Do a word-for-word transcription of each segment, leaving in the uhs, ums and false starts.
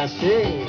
Asik.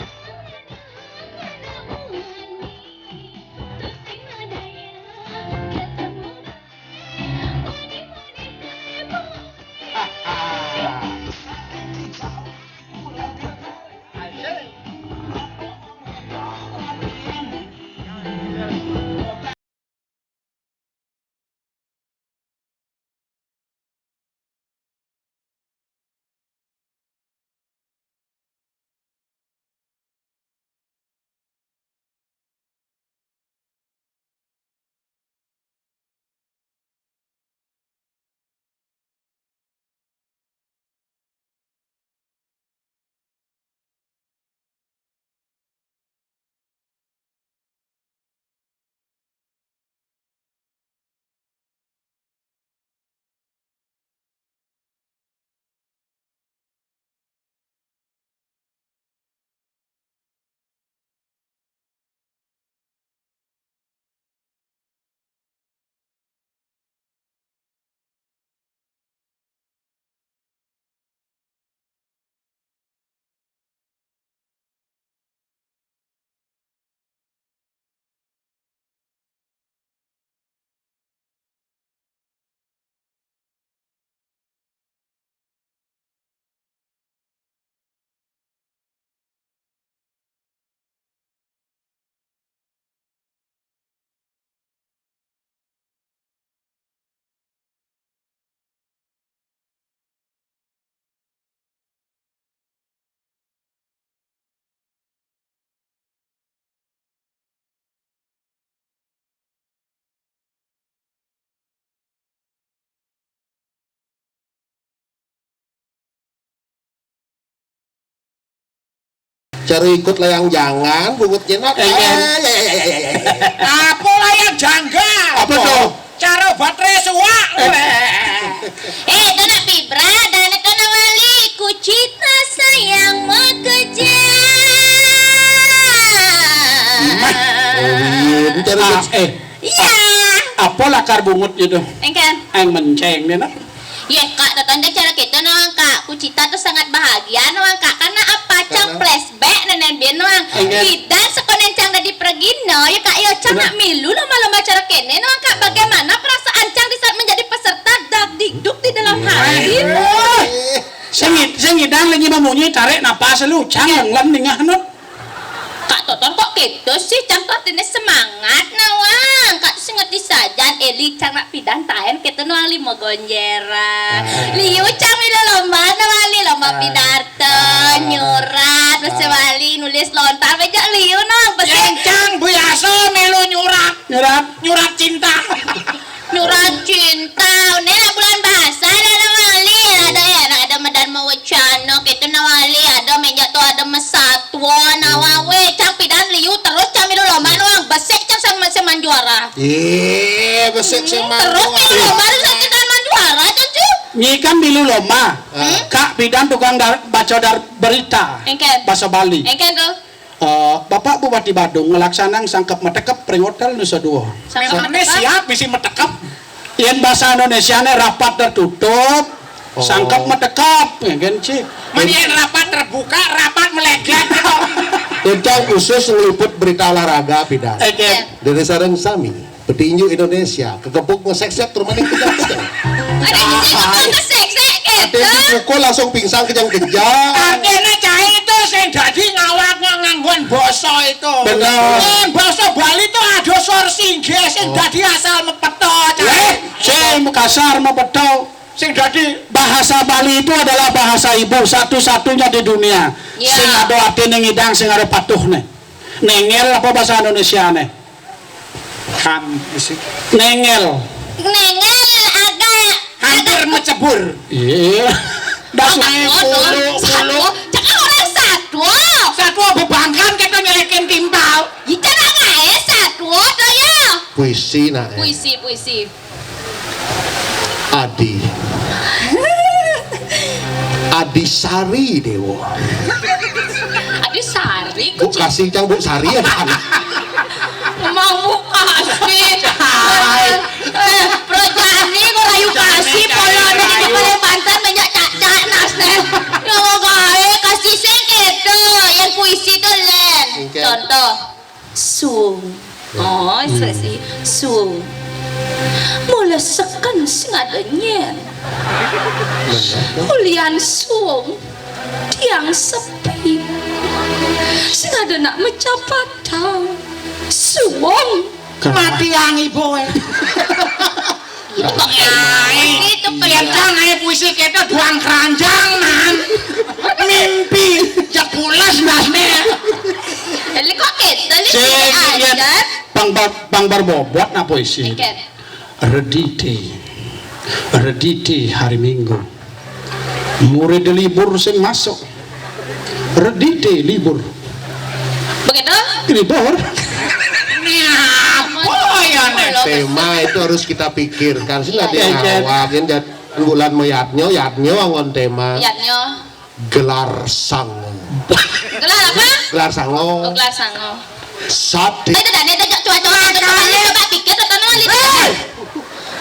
Cara ikut layang jangan, bungut nyenak. Enggak. Eh, ya, ya, ya, ya, ya, ya. Apa layang janggal? Apa tuh? Cara baterai suwak. Eh, itu nak Fibra, dan itu nak Wali. Ku cinta sayang mengejar. Nah, oh, iya, ini cara Ah, eh, Iya. Apa lakar bungut gitu? Engken. Aing menceng dia, nak. Yeh, Kak, tetanda cara kita nawang, Kak. Ku cinta tuh sangat bahagia nawang, Kak. Karena apa? Cang Karena? Flashback nenen biar nawang. Engken. Bidan sekonen cang dadi pergina, ya, Kak. Ya, cang Bener. Nak milu lomba-lomba cara kene nawang, Kak. Bagaimana perasaan cang di saat menjadi peserta dagdikduk di dalam hati? Eh. Sing, sing ngidang lagi mamunyi, tarik napas lu, cang Engken. Lenglen ningah, Nun. Kak Toton kok gitu sih, cang tuh artinya semangat nawang. Kak tuh sing ngerti sajan, Eli cang nak pidan taen gitu nawang lima gonjeran. Ah. Liu cang milu lomba nawang li, lomba Ah. Pidarto, Ah. Nyurat, Ah. Basa Bali, nulis lontar, beja liu nawang, basa Yang cang biasa milu nyurat. Nyurat. Nyurat cinta. Nyurat cinta, ini lah bulan bahasa ada nawang li, ada ya, ada medan mewecana, gitu nawang li, ada meja tuh, ada mesatwa, nawang we, cang pidan liu, terus cang milu lomba nawang, besik cang sama seman juara. Iya, besik Hmm, sama terus juara. Milu lomba tuh saya kita man juara, cang cu. Nyi kan milu lomba. Hmm? Kak pidan tukang dar, baca dar berita. Engken. Bahasa Bali. Engken tuh. Eh, Bapak Bupati Badung ngelaksanang sangkep metekep pring hotel Nusa Dua. Sangkep Memangnya metekep? Siap bisi metekep? Yen bahasa Indonesia ne rapat tertutup, Oh. Sangkep metekep, ya kan, Cik? Mani yen rapat terbuka, rapat meleget gitu. Tentang khusus ngeliput berita olahraga, pidan. Oke. Iya. Dari sareng sami. Petinju Indonesia, kekepuk ngeseksek terus maning kejang. Ada yang sih kok ngeseksek gitu. Ada yang dipukul langsung pingsan kejang-kejang. Artinya cai itu sing dadi ngawak nganggon basa itu. Bener. Ning basa Bali itu ada sor singgih sing Oh. Dadi asal mepeto, cai. Eh, sing kasar mepeto. Sing dadi bahasa Bali itu adalah bahasa ibu satu-satunya di dunia. Iya. Sing ada artine ngidang, sing ada patuhne. Nengel apa bahasa Indonesiane? Ham, isi. Nengel. Nengel agak Hampir agak mecebur. Iya. Das Agak wae. Ulu, ulu. Cekak orang satwa. Satwa bebangsaan kita nyelekin timpal. Iki ae satwa to ya. Puisi nak. Puisi, puisi. Adi. Adi Sari Dewa. Adi Sari, Bu kasih cang Bu Sari ya kan. Mau Bu kasih. Eh, Projani kok rayu kasih polone di paling banter banyak cak-cak nasne. Ya mau gawe kasih sing kedo yang puisi to len. Contoh, suung. Oh, ekspresi suung. Mula seken sing ada nyen. Ulian suung tiang sepi. Sing ada nak mecapat tau. Suung. Mati yang ibu eh. Nyai, itu yen cang ae puisi kita duang keranjang man. Mimpi ya pulas nasne. Lha kok keto lho. Sing yen Bang Bar-, Bang Barbobot nak puisi. Redite. Redite hari Minggu. Murid libur sing masuk. Redite libur. Begitu? Libur. Ini apa ya nek? Tema itu harus kita pikirkan. Sing ada yang awak, yen jat-, bulan mo yatnyo, yatnyo anggon tema. Yatnyo. Gelar sango. Gelar apa? Gelar sango. Oh, gelar sango. Sate. Ayo, Dane, ayo, coba, coba, coba, coba, coba pikir, tekan lali. Hei!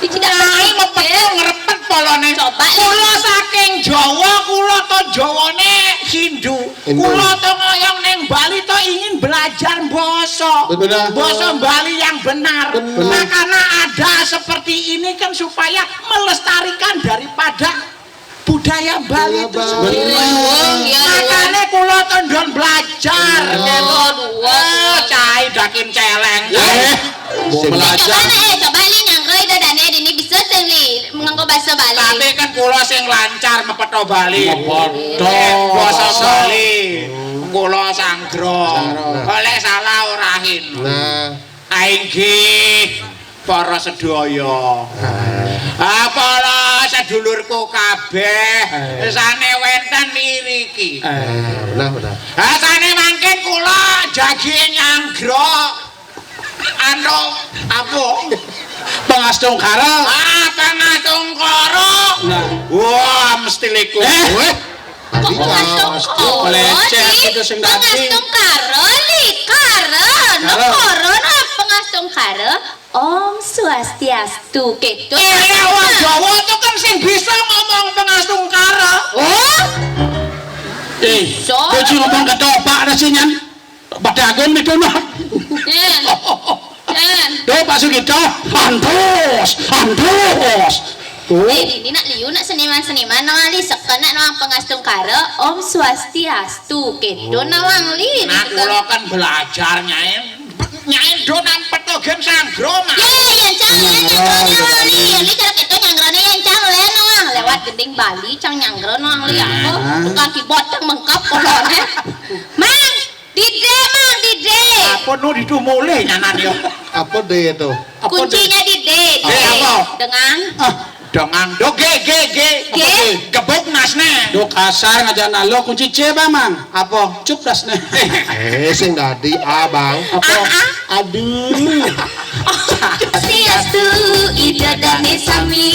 Iki dak Nah, pikir. Mepet ngrepet polone. Coba, Li. Kula saking Jawa, kula to Jawane Hindu. Hindu. Kula to ngoyong neng Bali to ingin belajar basa. Betul. Basa Bali yang benar. Benar. Makanya ada seperti ini kan supaya melestarikan daripada budaya Bali itu sendiri. Iya, iya. Makanya kula to ndon belajar. Iya. Gitu. Aduh, aduh. Eh, cai dakin celeng. Eh, mau belajar. Coba nih, eh, coba Li nyangkroi dadane dini bisa sing Li nganggo basa Bali. Tapi kan kula sing lancar mepeto Bali. Mepeto. Eh, basa Bali. Kula sanggra. Sanggra. Oleh salah ora hin. Nah. Ainggih para sedaya. Ah, para sedulurku kabeh. Eh. Sane wenten iriki. Eh, benar, benar. Ah, sane mangkin kula jagi nyanggra anu apa? Pengastungkara. Ah, pengastungkara. Nah. Wah, mesti liku. Eh. Weh. Kok pengastungkara? Lecet itu sing tadi. Pengastungkara, Li, kara, kara. Negara, nah, pengastungkara. Om Swastiastu, gitu. Eh, wong Jawa itu kan sing bisa ngomong pengastungkara. Oh? Eh, bisa. Kowe ngomong ketoprak rasanya. Pada aku nih, Dona. Jen. Jen. Duh, Pak Sugito, antus, antus. Oh. Eh, ini nak liu, nak seniman-seniman, nawang Li seken, nak nawang pengastungkara, Om Swastiastu, gitu, nawang Li. Nah, gitu. Kula kan belajar, Nyai. Nyai do nang petogen sanggra, Mas. Ya, ya, ya, cang, ya, nyangkrone, nawang Li. Li cara kita nyangkrone, ya, cang, le, nawang. Lewat gending Bali, cang nyangkrone, nawang Li, apa? Tukang keyboard, cang, mengkap, pokoknya. Mang, Dide, Mang, Dide. Apa no ditu mulih nyanan yo? Apa de itu? Apa de? Kuncinya Dide, Dide. Apa? Dengan. Ah, dengan. Do ge ge ge. Ge. Apa ge? Gebuk nasne. Do kasar ngajak nalo kunci C, Bang, Mang. Apa? Cup dasne. Eh, sing dadi A, Bang. Apa? A, A. Aduh. Swastiastu, ida dane sami,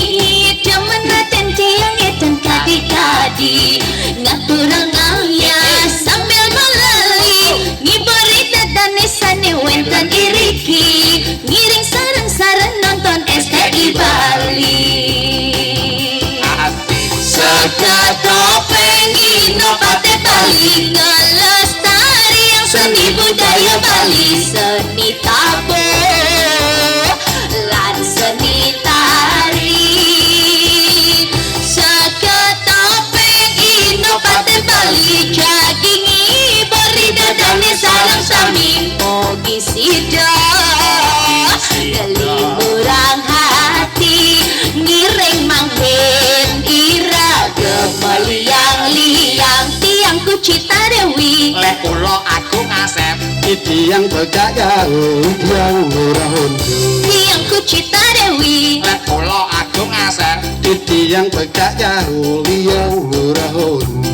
demen aten tiang ngeten kadi-kadi, ngaturang ayas sambil meleli, ngibur ida dane sane wenten iriki, ngiring sareng-sareng nonton S T I Bali. Seketopeng Ino Pate Bali ngelestariang seni budaya Bali, seni tabuh lan seni tari. Seketopeng Ino Pate Bali jagi ngibur ida dane sareng sami, mugi sida ngeliburang hati, ngiring mangkin ira gemeliang-liang, tiang Kucita Dewi. Leh kula Agung Asep. Titiang pegak gaul, tiang Ngurah Hondu. Tiang Kucita Dewi. Leh kula Agung Asep. Titiang pegak gaul, tiang Ngurah Hondu.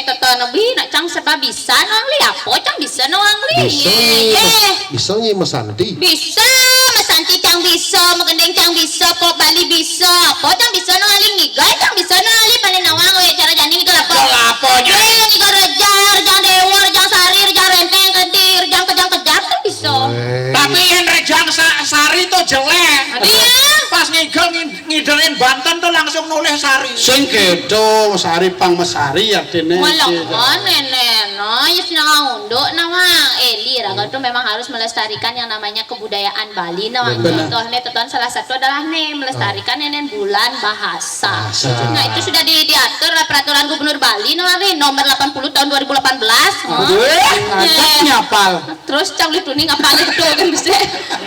Tata nabi nak cang serba bisa nawang li. Apa cang bisa nawang li? Bisa Ye, nyi, ye. Bisa nyi Mas Santi. Bisa, Mas Santi cang bisa, magending cang bisa, pop Bali bisa. Apa cang bisa nawang li? Ngigal cang bisa nawang li. Paling nawang we cara jani ngigal apa? Ngigal apa, Nyi? Ye, ngigal rejang, rejang dewa, rejang sari, rejang renteng, kentir, rejang kejang-kejang cang bisa. Weh. Tapi yang rejang sa- sari tuh jelek. Iya. Pas ngigal ngin- ngidelin banten tuh langsung nolih sari. Sing kedo sari pang mesari artine. Malah nenek no, yes nawang unduk nawang. Eh, li, raga tuh memang harus melestarikan yang namanya kebudayaan Bali nawang. Benar. Contohnya teton salah satu adalah nih melestarikan nenen bulan bahasa. Bahasa. Nah, itu sudah di- diatur lah peraturan gubernur Bali nawang nih nomor delapan puluh tahun dua ribu delapan belas. Weh, ngajak nyapal. Terus cang lituni ngapalin tuh kan bisa.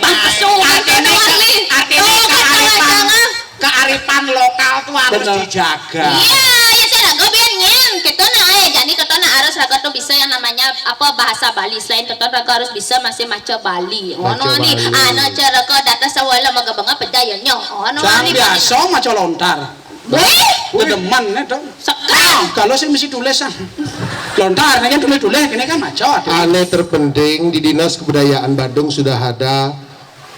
Pas kesuwen artine nawang ke- li. Artine oh, kearifan. Kearifan lokal tuh harus dijaga. Iya, ya saya raga biar nyen. Kita nak eh jadi kita nak harus raga tuh bisa yang namanya apa bahasa Bali. Selain kita raga harus bisa masih maca Bali. Ngono ni. Ana cara kau datang sawala maga banga pejaya nyo. Ngono ni. Biasa maca lontar. Weh, demen nih dong. Sekarang kalau saya mesti tulis ah. Lontar, ini kan tulis-tulis, ini kan maca. Ane terpenting di Dinas Kebudayaan Badung sudah ada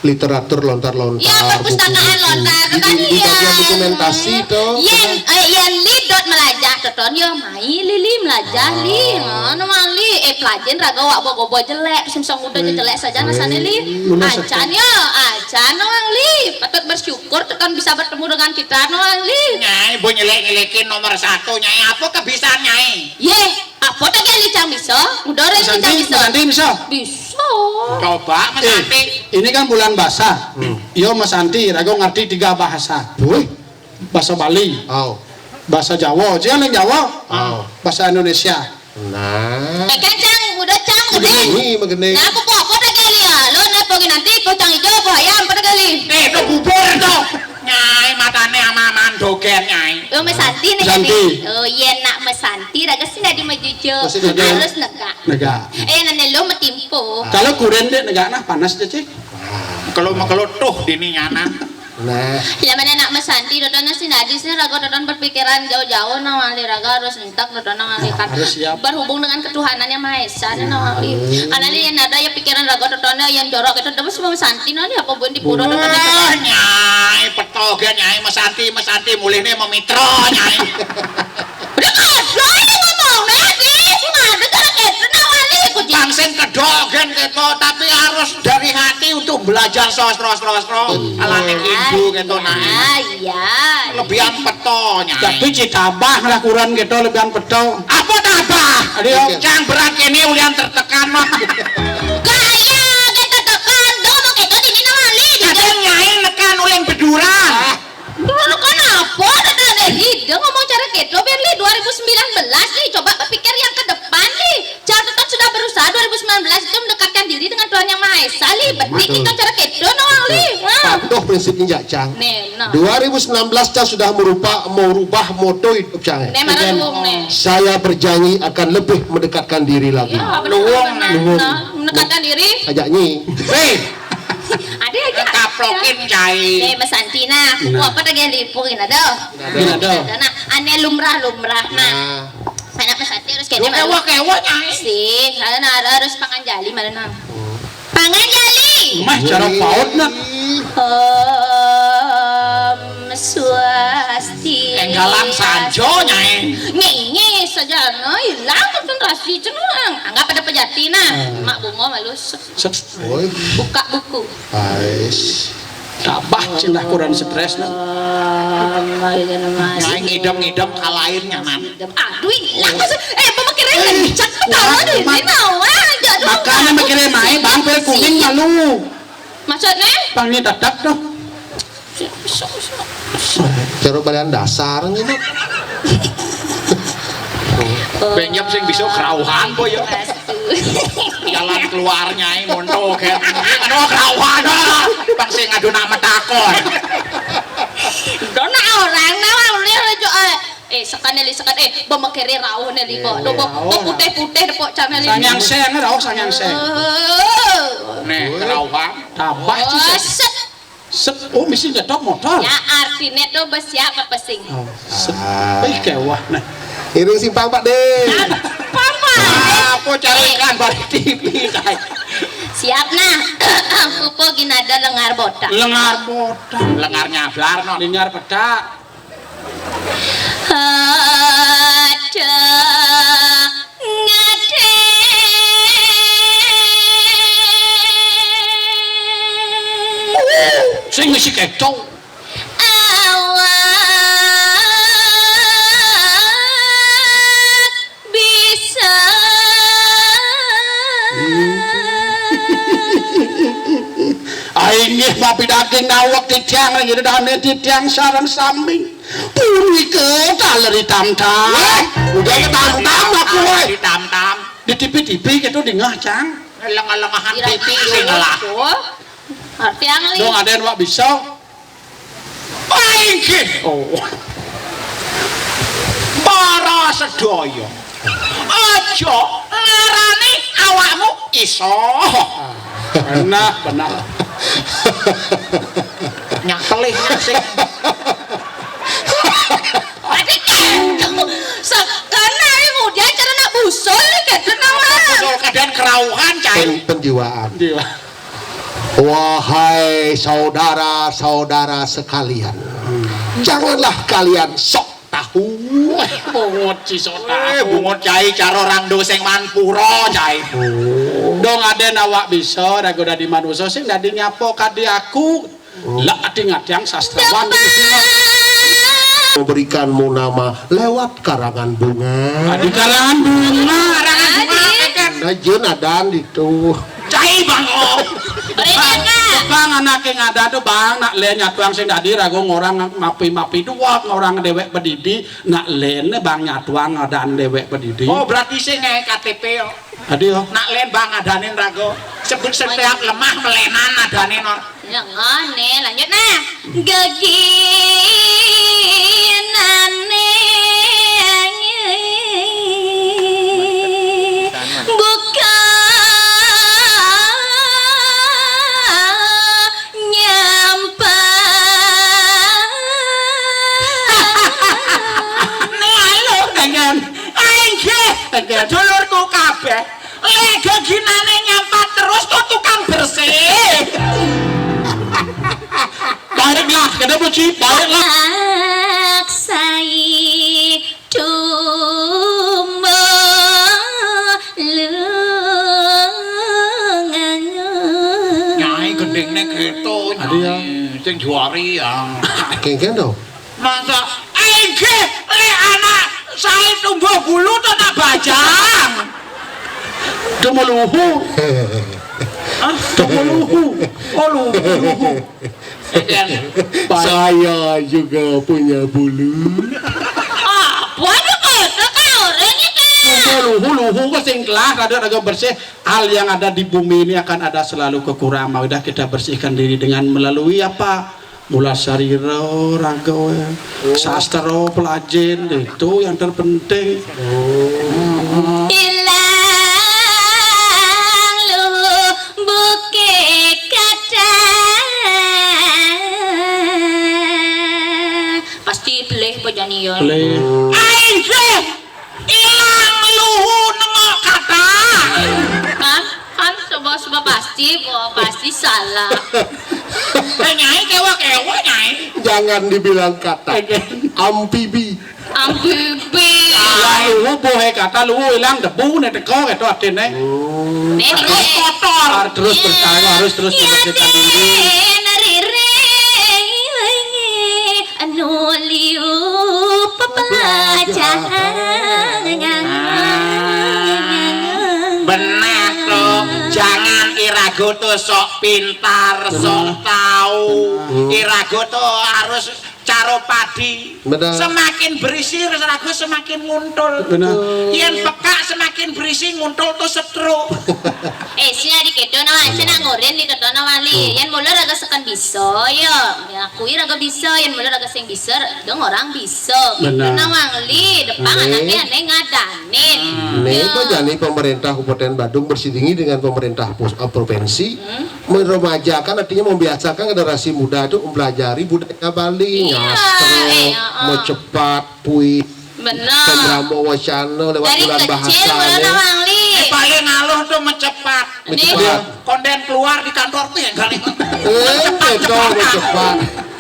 literatur lontar-lontar. Ya, perpustakaan buku-buku. Lontar di, kan di, di bagian ya. Dokumentasi toh. Yen eh, yen li dot melajah teton yo mai lili melajah li. Ngono mang li eh pelajen raga wak bogo jelek sim song udah jelek saja nasane li. Acan yo, acan mang li patut bersyukur teton bisa bertemu dengan kita mang li. Nyai bu nyelek-nyelekin nomor satu nyai apa kebisan nyai? Ye, apa tak licang bisa? Udah orang licang bisa. Bisa. Coba Mas Santi. Ini kan bulan bahasa. Yo Mas Santi, rago ngerti tiga bahasa. Wih. Bahasa Bali. Oh. Bahasa Jawa. Jangan yang Jawa. Oh. Bahasa Indonesia. Nah. Eh, kan cang udah cang gede. Begini, begini. Nah, apa apa tak kali ya? Lo nak pergi nanti kau cang hijau apa ayam pada kali? Eh, itu bubur tuh. Nyai matane ama-aman dogen nyai. Oh, mesanti nih Santi. Oh, iya nak mesanti raga sih nadi majujo. Harus negak. Negak. Eh, nane lo metimpo. Kalau kuren dek negak nah panas deh cik. Kalau mau kalau tuh dini nyana. Nah. Ya mana nak mesanti dodana sih nadi sih raga dodana berpikiran jauh-jauh nah wali raga harus entak dodana wali kan. Harus siap. Berhubung dengan ketuhanan yang maha esa nah wali. Karena ini yang ada ya pikiran raga dodana yang jorok itu terus mesanti nah apa buin di pura dodana. Wah, nyai petogen nyai mesanti mesanti mulihne memitra nyai. Udah goblok ini ngomong nih sih ngadeg cara kedo nah wali ku. Bang sing kedogen keto tapi harus dari hati untuk belajar sosro sosro alane ibu keto nah. Ah iya. Lebihan peto nyai. Tapi citabah lah kurang gitu lebihan peto. Apa tabah? Aduh. Cang berat ini ulian tertekan mah. Kaya kita tekan dong mau kita di mina wali. Kadang nyai nekan ulian beduran. Dulu kan apa ada ada ide ngomong cara kedo biar li dua ribu sembilan belas nih coba berpikir yang ke depan nih. Catatan sudah berusaha dua ribu sembilan belas itu mendekatkan diri dengan Tuhan Yang Maha Esa li. Berarti kita cara kedo nawang li. Wah. Patuh prinsipnya Cang. Nih, nah. Dua ribu sembilan belas Cang sudah merupa merubah moto hidup Cang. Nih, mana dukung nih. Saya berjanji akan lebih mendekatkan diri lagi. Ya, benar, benar, benar. Mendekatkan diri. Ajak nyi. Hei. Ada aja. Kaplokin cai. Nih, mesanti nah. Nah. Apa tak yang lipukin ada? Ada. Ada. Nah, ane lumrah lumrah nah. Nah. Anak mesanti harus kayak mana? Kewa-kewa nyai. Sih, ada nah, ada harus panganjali mana nah. Panganjali. Mah cara paut nah. Om Swastiastu. Enggalan sanjo nyai. Nyi saja no hilang konsentrasi cenung. Anggap ada pejati nah. Mak bungo malus. Set. Woi. Buka buku. Ais. Tabah cenah kurang stres nah. Nyai ngidam-ngidam kalain nyaman. Aduh, hilang. Eh, apa mikirnya kencang ketawa deh. Ini nawa aja. Makanya mikirnya main bang pel kuning malu. Maksudnya? Bang ini tetap tuh. Cara balian dasar gitu. Benyep sing bisa kerauhan po ya. Jalan keluarnya ini monto kan. Ini kerauhan ah. Bang sing ngadu nama takon. Dona orang nawa ulir aja eh. Eh, sekan li sekan eh bemekere rauh ne li kok. Do putih-putih depok cara li. Sangyang seng rauh sangyang seng. Nih, kerauhan. Tabah. Set. Set, oh mesti nyetok motor. Ya artinya tuh besiap apa sing. Oh, set. Ih kewah nah. Iring simpang, Pak De. Paman. Apa carikan balik T V kae? Siap nah. Pupo ginada lengar botak. Lengar botak, lengar nyabar no, lengar pedak. Ada ngade. Sing ngisi keto. Awak bisa. Inggih mapi daging nawek titiang ring idane titiang sareng sami. Punika taler ditamtam. Weh, udah ditamtam aku, weh. Ditamtam. Di T V-T V gitu dingeh, Cang. Lengah-lengahan T V sing ngelah. Arti angli. Dong aden wak bisa. Inggih. Oh. Para sedaya. Aja ngarani awakmu iso. Benar, benar. Nyak telih nyak sing. Sakana ngudian cara nak busul gitu nama. Busul kadang kerauhan, cai. Pen- penjiwaan. Jiwa. Wahai saudara-saudara sekalian, janganlah kalian sok tahu. Bungut si sota. Eh, bungut cai cara orang do sing manpura, cai. Dong aden awak bisa raga dadi manusa sing dadi nyapa kadi aku. Lak ati ngatiang sastrawan. Memberikanmu nama lewat karangan bunga. Adi karangan bunga, karangan bunga kan. Nah, Jun adan itu. Cai bang oh. Bang anake ngada tu bang nak le nyatuang sing dadi raga ngorang mapi-mapi dua ngorang dewek pedidi nak le ne bang nyatuang ngadan dewek pedidi. Oh berarti sing nge K T P yo. Adi yo. Nak len bang adanin raga. Sebut setiap lemah melenan adanin or. Ngene lanjut nah. Geginane buka nyampang. Ngalur dengan. Inggih. Dulurku kabeh. Lek geginane nyampat terus kok tukang bersih. Baliklah, kena puji, baliklah. Aksai tumbo lungangun. Nyai gendingne keto, Adi ya. Nyai. Sing juari ya. Kengken dong. Masa inggih le anak saya tumbuh bulu to nak bajang. Tumuluhu. Hah? Tumuluhu. Oh luhu, luhu. Saya juga punya bulu. Apa ada kata kau orang itu? Tumuluhu, luhu kok sing kelah, rada-rada bersih. Hal yang ada di bumi ini akan ada selalu kekurangan. Udah kita bersihkan diri dengan melalui apa? Mula sarira, raga, sastra, pelajaran itu yang terpenting. Ilang luhu buke kata. Pasti pelih pejanian. Boleh. Aing sih ilang luhu nengok kata. Kan, kan sebab sebab pasti, bahwa pasti salah. Eh, nyai kewa-kewa, nyai. Jangan dibilang kata. Amfibi. Amfibi. Lah luhu bohe kata luhu ilang debu ne teko gitu artine. Ini Harus kotor. Harus terus berkarya, harus terus membersihkan diri. Anu liu pepelajahan. Benar tuh, jangan irago tuh sok pintar, sok tahu. Irago tuh harus caro padi. Benar. Semakin berisi irago semakin nguntul. Benar. Yen pekak semakin berisi nguntul tuh setruk. Eh, sing adi kedo nawa, sing nak ngoren di kedo nawa li. Yen mula raga seken bisa, ya. Ya, kui raga bisa, yen mula raga sing bisa, dong orang bisa. Gitu Benar. Nawang li, depan Nih. Anaknya aneh ngadanin. Nih, Ya. kok jadi pemerintah Kabupaten Badung bersidingi dengan pemerintah pus, eh, provinsi meremajakan, artinya membiasakan generasi muda itu mempelajari budaya Bali, Iya, ngastro, eh, heeh. mau cepat, puisi. Bener. Pemramo wacana lewat dari bulan kecil bahasa, bener, ya. Nawang Li. Eh, paling aluh tuh mecepat. Mecepat. Konden keluar di kantor tuh ya kali. Eh, betul, mecepat.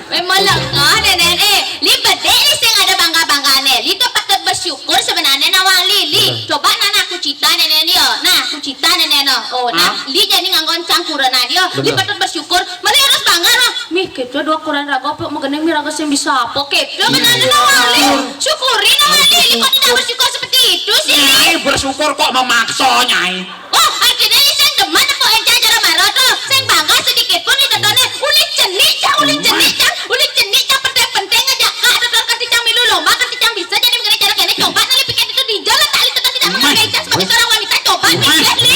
Memang lenga, Nenek. Eh, Li bedik Li sing ada bangga-banggane. Li tuh patut bersyukur sebenarnya, Nawang Li. Li, coba nana aku cita, Nenek, Li, yo. Nah, aku cita, Nenek, no. Oh, nah, Li jadi nganggon cangkuran aja, yo. Li patut bersyukur. Mari harus bangga, no. Mih, kita dua kuran raga apa? Megeneng mih raga sing bisa apa? Kita kan ada, Nawang Li. Syukuri, Nawang Li. Li kok tidak bersyukur seperti itu sih, Li? Nyai bersyukur kok memaksa, Nyai? Oh, akhirnya Li sing demen apa enca cara maro tuh. Sing bangga sedikit pun di tetone. Uli cenik, Cang, uli cenik, Cang. Uli cenik, Cang, penting-penting aja. Kak, tutur kan Cang milu lomba, kan Cang bisa jadi begini cara kene. Coba nali pikir itu di jalan tak Li tetap tidak menghargai Cang sebagai seorang wanita. Coba pikir, Li.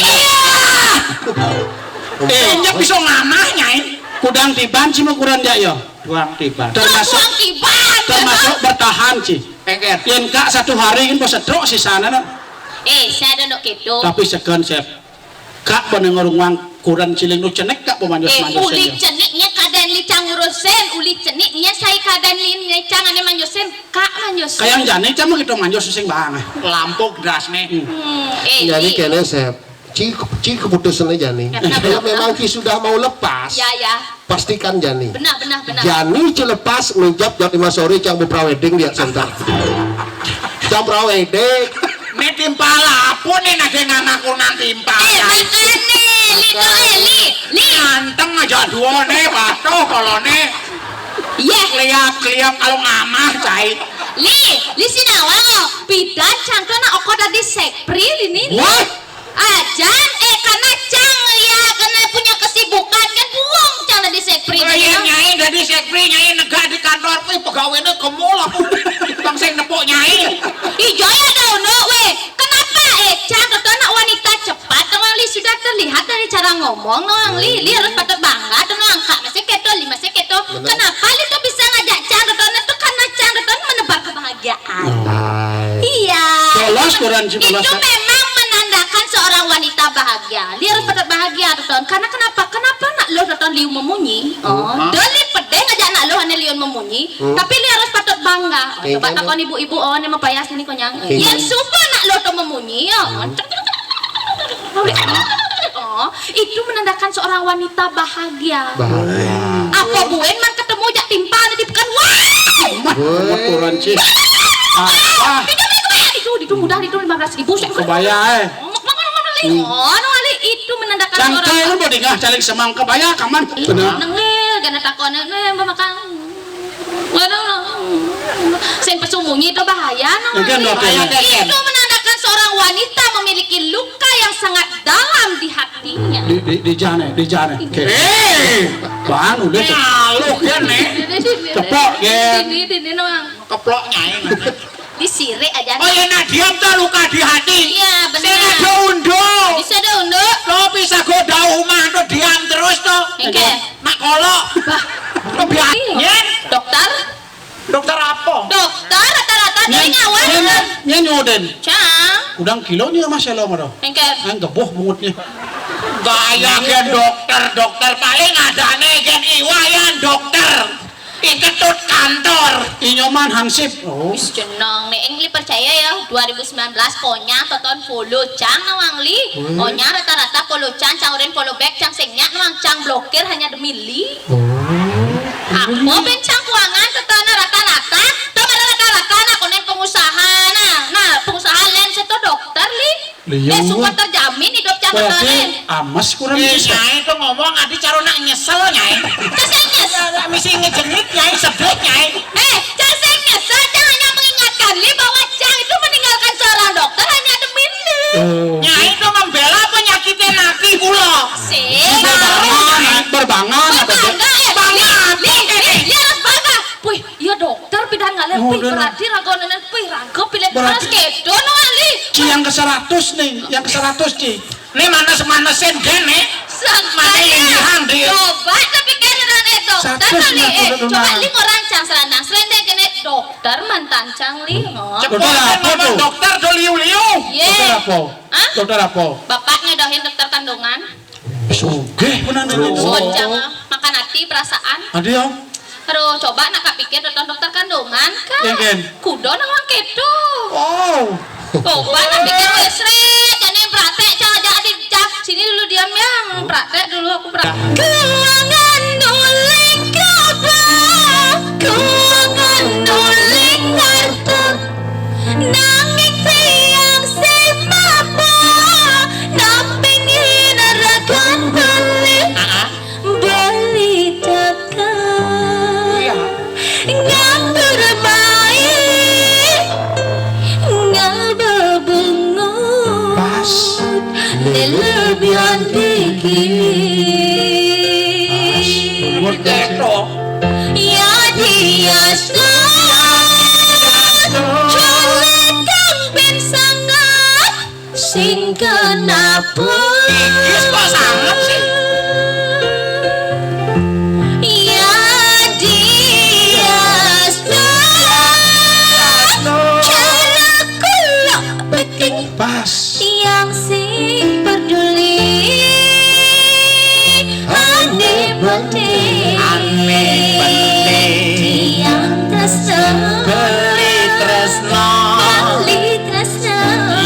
Eh, nya bisa ngamah, Nyai. Kudang tiban sih mau kurang jak ya. Tuang tiban. Termasuk, tuang tiban, termasuk bertahan, Ci. Engker. Yen Kak satu hari kan bos sedrok sisana, no. Eh, saya ada nok keto. Tapi segan, Sep. Kak, bana ngurung wang kuran ciling nu cenek, Kak, pemanjos. Eh, manjos uli ceniknya kadan Li Cang urusen, uli ceniknya saya kadan Li Cang ane manjosen, Kak manjosen. Kayang jane cama kita manjos sing bang. Lampuk das nih. Hmm, eh, jadi kene, Sep. Ci, Ci keputusan aja nih. Kenapa? Kalau memang Ci sudah mau lepas, ya, ya, pastikan jani. Benar, benar, benar. Jani Ci lepas, menjawab jam lima sore, Cang mau prawedding di center. Cang prawedding. Ini timpal apa nih, nasi nanakunan timpal? Eh, ya, makane, Li, kok, eh, Li, Li. Ganteng aja dua nih, patuh kalau nih. Iya. Lihat-lihat kalau ngamah, Cai. Li, Li Sinawa, oh, bidan Cang tuh nak oko dari sekpri ini, Li. Wah. Ajan, eh, karena Cang ya kena punya kesibukan kan, buang Cang dari sekpri. Oh, iya, Nyai, dari sekpri, Nyai, negak di kantor, wih, pegawainya kemul aku. Bang sing nepuk, Nyai. Ijo ya ada ono, weh. Kenapa, eh, Cang, kata anak wanita cepat, Nawang Li, sudah terlihat dari cara ngomong, Nawang Li. Li harus patut bangga tuh, Nawang, Kak masih keto, Li masih keto. Benar. Kenapa Li tuh bisa ngajak Cang, kata anak tuh karena Cang, kata anak menebar kebahagiaan. Iya. Polos kurang sih, polos. Itu memang menandakan seorang wanita bahagia. Li harus patut bahagia, Teton. Karena kenapa? Kenapa nak lo, Teton, liu memunyi? Oh, deli pedeng aja nak lo hanya liu memunyi. Tapi li harus patut bangga. Oh, coba takon ibu-ibu, oh, ini mau payas ini konyang. Yang suka nak lo tuh memunyi, ya. Oh, itu menandakan seorang wanita bahagia. Bahagia. Apa buen man ketemu jak timpal di pekan? Wah! Wah, turun, Ci. Apa? Itu, itu, itu, itu mudah, itu lima belas ribu. Kebaya, eh. Oh, Ali, itu menandakan cangkul orang. Lu mau dingah caling semang kebaya kaman. Bener. Nengil, gana takon, nengil, makan. Waduh, sing pesumunyi itu bahaya, no. Itu menandakan seorang wanita memiliki luka yang sangat dalam di hatinya. Di, di, di jane, di jane. Oke. Eh, bang, udah. Aluk ya, nih. Cepok, ya. Ini, ini, ini, Nawang. Keplok, Nyai. Disirik aja. Oh ya, nak diam tuh, luka di hati. Iya, benar. Saya ada unduk. Bisa ada unduk. Lo bisa goda rumah tuh, diam terus tuh. Oke. Nak kolok. Bah. Lo biar. Iya. Dokter? Dokter apa? Dokter rata-rata dari nyawa. Nyen, nyen nyoden. Cang. Udang kilo nih, Mas, ya, lo, maro. Engker. Yang geboh bungutnya. Gaya gen dokter, dokter paling ada nih gen iwayan dokter. Iketut kantor. Inyoman hansip. Oh. Wis jeneng nek ing Li percaya ya, dua ribu sembilan belas konyang teton polo cang Nawang Li. Wih. Konyang rata-rata polo cang, cang urin polo bek, cang sing nyak Nawang, cang blokir hanya demi Li. Oh. Apa ben cang kuangan tetona rata-rata, to pada rata-rata nak konen pengusaha nah. Nah, pengusaha len seto dokter Li. Liu. Eh, suka terjamin hidup cang berarti tetone. Amas kurang. Eh, bisa. Nyai tuh ngomong adi caro nak nyesel, Nyai. Terus yang nyesel. Misi ngejengit, Nyai, sebut, Nyai. Eh, cang sing nyesel, cang hanya mengingatkan Li bahwa cang itu meninggalkan seorang dokter hanya demi Li. Oh. Nyai itu membela penyakitnya naki kula. Sih. Berbangan, berbangan apa, Cek? Berbangga, eh, Li, Li, Li, Li harus bangga. Wih, iya dokter pidan ngalir, oh, pih, udah, berarti raga nenen, pih, raga pilih berarti keras kedo no, Ali. Ci yang ke seratus nih, yang ke seratus, Ci. Ini manas-manasin gen nih. Mana yang dihang, Di? Coba tapi kan ada dokter seratus kali, eh, coba Li orang cang serandang, serendeng kene dokter mantan cang Li. Cepet apa kan ngomong tuh? Dokter do liu-liu. Iya. Dokter apa? Hah? Dokter apa? Bapaknya dohin dokter kandungan. Sugih benar nih. Suan cang, ah, makan hati, perasaan. Ada ya? Aduh, coba nak kapikir dokter, dokter kandungan kan. Kuda nang wong kedo. Oh. Coba nak pikir wis rek, jane praktek, cak, cak, cak, sini dulu diam ya, praktek dulu aku praktek. Kuangan nuling kaba, kuangan nuling ngarto. Nanging tiang sing mapa, namping yen ragan beli. Beli takkan. Iya. Ngambur baik, ngambur bungut. Pas. Lelebihan dikit. Pas. Bungut ketok. Ya dia sudah. Jelek kambing sangat. Sing kenapa? Iki kok sangat sih? Ya dia sudah. Cara kulak beting. Pas. Yang sing peduli. Ane penting. Ane penting. Tiang tresno. Beli tresno. Beli tresno.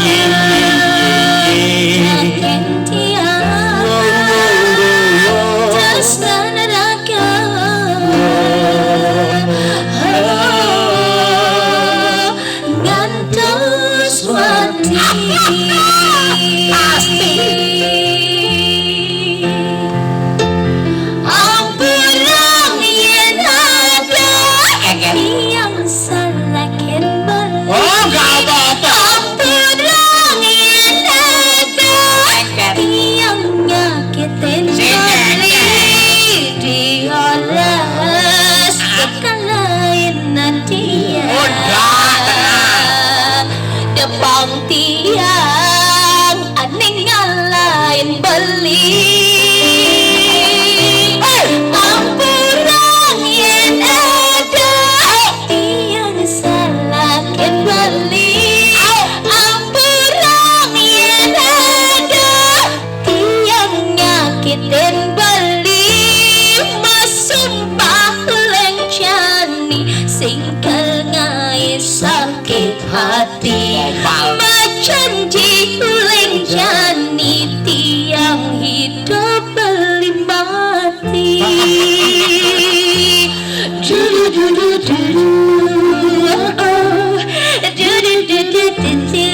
Yen, yen, yen, yen. Yakin tiang. Wo, wo, wo, wo. Tresno neraka. Ngantos mati. Pasti. Ampura yen ada yang salah ken beli. Oh, nggak apa-apa. Ampura yen ada yang nyakitin beli. Dioles kalain dia. Oh, nggak, tenang. Depang tiang aning ngalain beli. Ampura yen ada tiang salah ken beli. Ampura yen ada tiang nyakitin beli. Mas sumpah lencani sing kengai sakit hati. Macan diuling jani tiang hidup beli mati. Du-du-du-du-du-du. Oh. Du-du-du-du-du-du.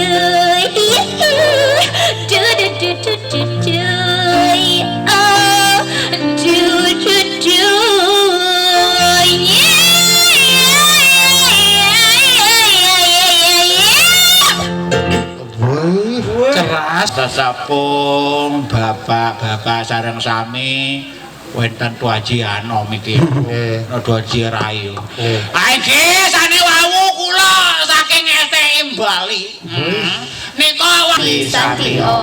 Du-du-du-du-du-du. Oh. Du-du-du. Wih, ceras. Sesapung bapak-bapak sareng sami wenten Tuaji Anom iki. Nggih. Tuaji Rayu. Nggih. Ae nggih, sane wau kula saking S T M Bali. Wih. Hmm. Nika wa- Satrio.